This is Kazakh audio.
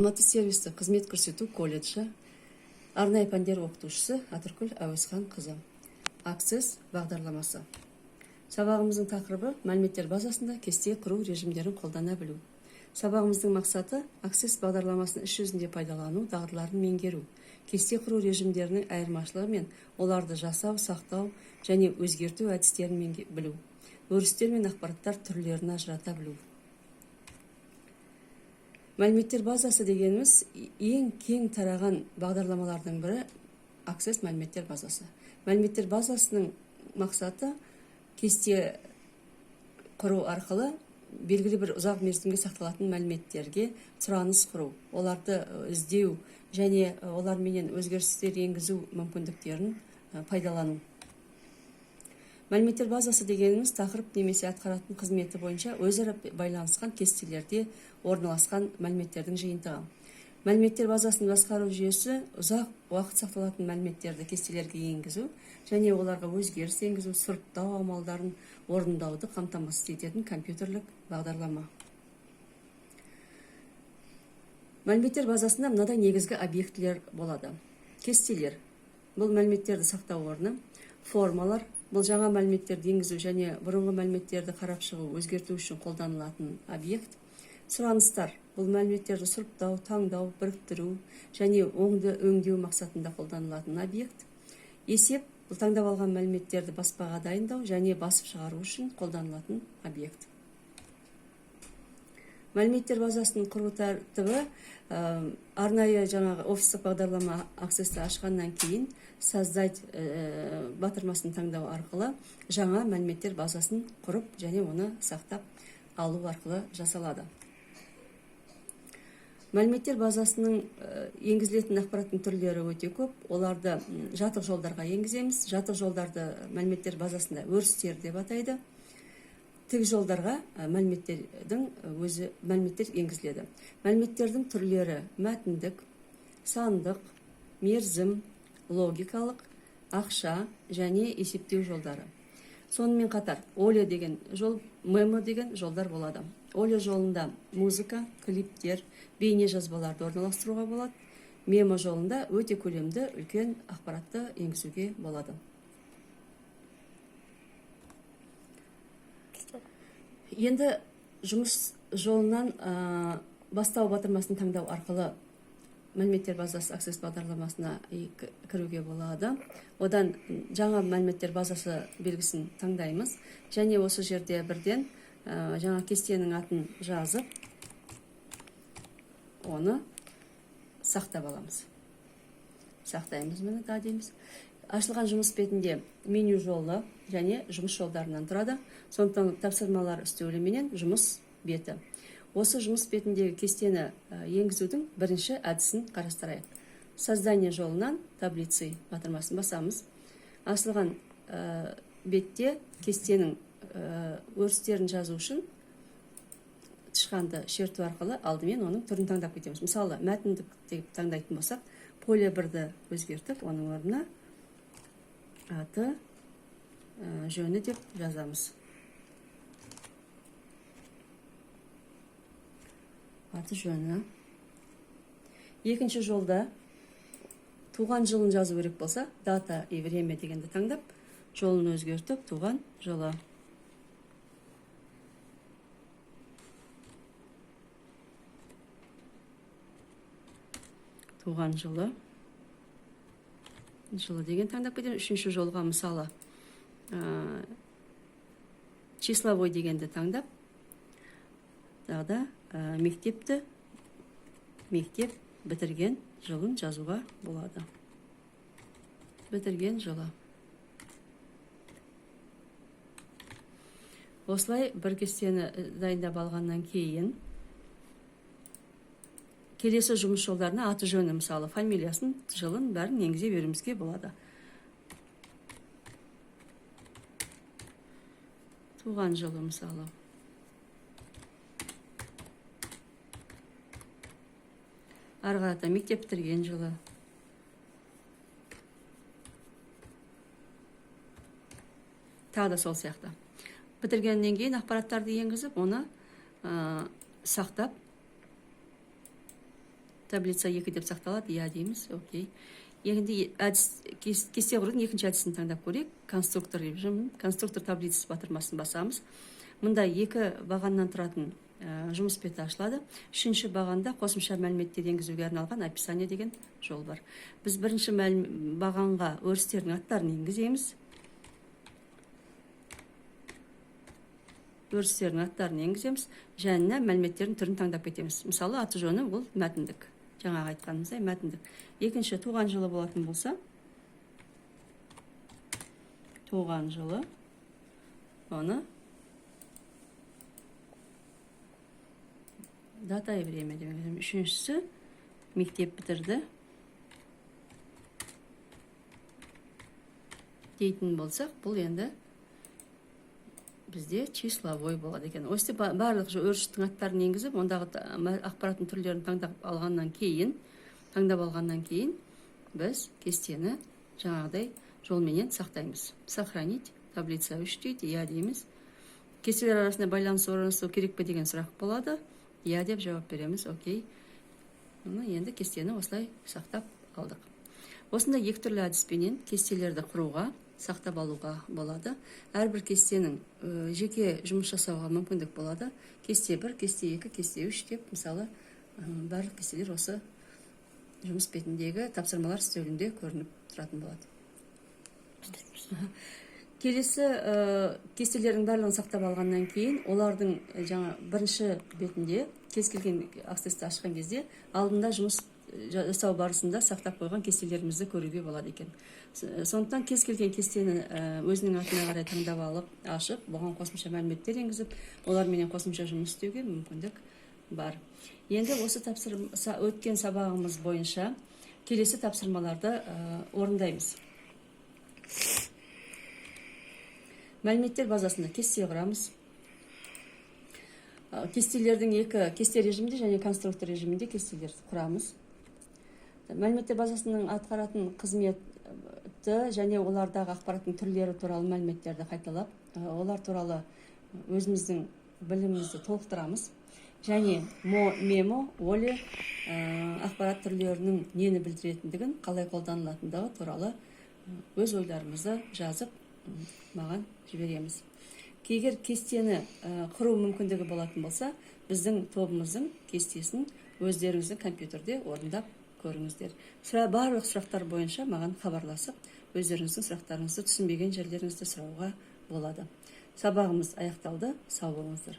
Алматы сервистік қызмет көрсету колледжі, арнайы пәндер оқытушысы Әтіркүл Әуезхан қызы. Access бағдарламасы. Сабағымыздың тақырыбы: мәліметтер базасында кесте құру режимдерін қолдана білу. Сабағымыздың мақсаты: Access бағдарламасын іс жүзінде пайдалану дағдыларын меңгеру, кесте құру режимдерінің айырмашылығы мен оларды жасау, сақтау және өзгерту әдістерін білу, өрістер мен ақпараттар түрлерін ажырата білу. Мәліметтер базасы дегеніміз ең кең тараған бағдарламалардың бірі Access мәліметтер базасы. Мәліметтер базасының мақсаты: кесте құру арқылы белгілі бір ұзақ мерзімге сақталатын мәліметтерге сұраныс құру, оларды іздеу және оларменен өзгерістер енгізу мүмкіндіктерін пайдалану. Мәліметтер базасы дегеніміз тақырып немесе атқаратын қызметі бойынша өзара байланысқан кестелерде орналасқан мәліметтердің жиынтығы. Мәліметтер базасын басқару жүйесі ұзақ уақыт сақталатын мәліметтерді кестелерге енгізу және оларға өзгеріс енгізу, сұрыптау амалдарын орындауды қамтамасыз ететін компьютерлік бағдарлама. Мәліметтер базасында мынадай негізгі объектілер болады. Кестелер – бұл мәліметтерді сақтау орны. Формалар – бұл жаңа мәліметтерді енгізу және бұрынғы мәліметтерді қарап шығу, өзгерту үшін қолданылатын объект. Сұраныстар – бұл мәліметтерді сұрыптау, таңдау, біріктіру және оңды өңдеу мақсатында қолданылатын объект. Есеп – бұл таңдап алған мәліметтерді баспаға дайындау және басып шығару үшін қолданылатын объект. Мәліметтер базасын құру тәртібі: арнайы жаңағы офистік бағдарлама Access-ті ашқаннан кейін «Создать» батырмасын таңдау арқылы жаңа мәліметтер базасын құрып және оны сақтап алу арқылы жасалады. Мәліметтер базасының енгізілетін ақпараттың түрлері өте көп. Оларды жатық жолдарға енгіземіз. Жатық жолдарды мәліметтер базасында өрістер деп атайды. Тік жолдарға мәліметтердің өзі, мәліметтер енгізіледі. Мәліметтердің түрлері: мәтіндік, сандық, мерзім, логикалық, ақша және есептеу жолдары. Сонымен қатар OLE деген жол, MEMO деген жолдар болады. OLE жолында музыка, клиптер, бейне жазбаларды орналастыруға болады. MEMO жолында өте көлемді, үлкен ақпаратты енгізуге болады. Енді жұмыс жолынан бастау батырмасын таңдау арқылы мәліметтер базасы Access бағдарламасына кіруге болады. Одан жаңа мәліметтер базасы белгісін таңдаймыз және осы жерде бірден жаңа кестенің атын жазып, оны сақтап аламыз. Сақтаймыз, міне, «Да» дейміз. Ашылған жұмыс бетінде меню жолы және жұмыс жолдарынан тұрады. Сондықтан тапсырмалар үстелі менен жұмыс беті. Осы жұмыс бетіндегі кестені енгізудің бірінші әдісін қарастырайық. «Создание» жолынан «Таблицы» батырмасын басамыз. Ашылған бетте кестенің өрістерін жазу үшін тышқанды шерту арқылы алдымен оның түрін таңдап кетеміз. Мысалы, мәтіндік деп таңдайтын болсақ, поле 1-ді өзгертіп, оның орнына аты жөні деп жазамыз. Аты жөні. Екінші жолда туған жылын жазу керек болса, «Дата и время» дегенді таңдап, жолын өзгертіп, туған жылы. Туған жылы. Жылы деген таңдап кетеміз. Үшінші жолға, мысалы, «Числовой» дегенді таңдап, тағы да мектеп бітірген жылын жазуға болады. Бітірген жылы. Осылай бір кестені дайындап алғаннан кейін келесі жұмыс жолдарына аты жөні, мысалы, фамилиясын, жылын, бәрін енгізе беруімізге болады. Туған жылы, мысалы. Ары қарата мектеп бітірген жылы. Тағы да сол сияқты. Бітіргеннен кейін ақпараттарды енгізіп, оны сақтап Таблица 2 деп сақталады, иә дейміз, окей. Енді әдіс, кесте құрудың екінші әдісін таңдап көрейік. Конструктор режим, конструктор таблицасы батырмасын басамыз. Мұнда екі бағаннан тұратын жұмыс беті ашылады. Үшінші бағанда қосымша мәліметтер енгізуге арналған описание деген жол бар. Біз бірінші бағанға өрістердің аттарын енгіземіз. Өрістердің аттарын енгіземіз және мәліметтердің түрін таңдап кетеміз. Мысалы, аты жөні ол мәтіндік. Жаңағы айтқанымыздай мәтіндік. Екінші туған жылы болатын болса, туған жылы, оны дата и время деп енгіземіз. Үшіншісі мектеп бітірді дейтін болсақ, бұл енді бізде числовой болады екен. Осы барлық өрістің аттарын енгізіп, ондағы ақпараттың түрлерін таңдап алғаннан кейін біз кестені жаңағыдай жолменен сақтаймыз. Сохранить таблица 3 дейді, иә дейміз. Кестелер арасында байланыс орналастыру керек пе деген сұрақ болады. Иә деп жауап береміз, окей. Мұны енді кестені осылай сақтап алдық. Осындай екі түрлі әдіспенен кестелерді құруға, сақтап алуға болады. Әрбір кестенің жеке жұмыс жасауға мүмкіндік болады. Кесте 1, кесте 2, кесте 3 деп, мысалы, барлық кестелер осы жұмыс бетіндегі тапсырмалар үстелінде көрініп тұратын болады. Келесі кестелердің барлығын сақтап алғаннан кейін олардың жаңа бірінші бетінде кез келген Access-ті ашқан кезде алдында жұмыс жасау барысында сақтап қойған кестелерімізді көруге болады екен. Сондықтан кез келген кестені өзінің атына қарай таңдап алып, ашып, бұған қосымша мәліметтер енгізіп, оларменен қосымша жұмыс істеуге мүмкіндік бар. Енді осы өткен сабағымыз бойынша келесі тапсырмаларды орындаймыз. Мәліметтер базасында кесте құрамыз. Кестелердің екі кесте режимінде және конструктор режимінде кестелер құрамыз. Мәліметтер базасының атқаратын қызметті және олардағы ақпараттың түрлері туралы мәліметтерді қайталап, олар туралы өзіміздің білімімізді толықтырамыз. Және мемо, оле ақпарат түрлерінің нені білдіретіндігін, қалай қолданылатындығы туралы өз ойларымызды жазып маған жібереміз. Егер кестені құру мүмкіндігі болатын болса, біздің тобымыздың кестесін өздеріңіздің компьютерде орындап көріңіздер. Барлық сұрақтар бойынша маған хабарласып, өздеріңіздің сұрақтарыңызды, түсінбеген жерлеріңізді сұрауға болады. Сабағымыз аяқталды. Сау болыңыздар.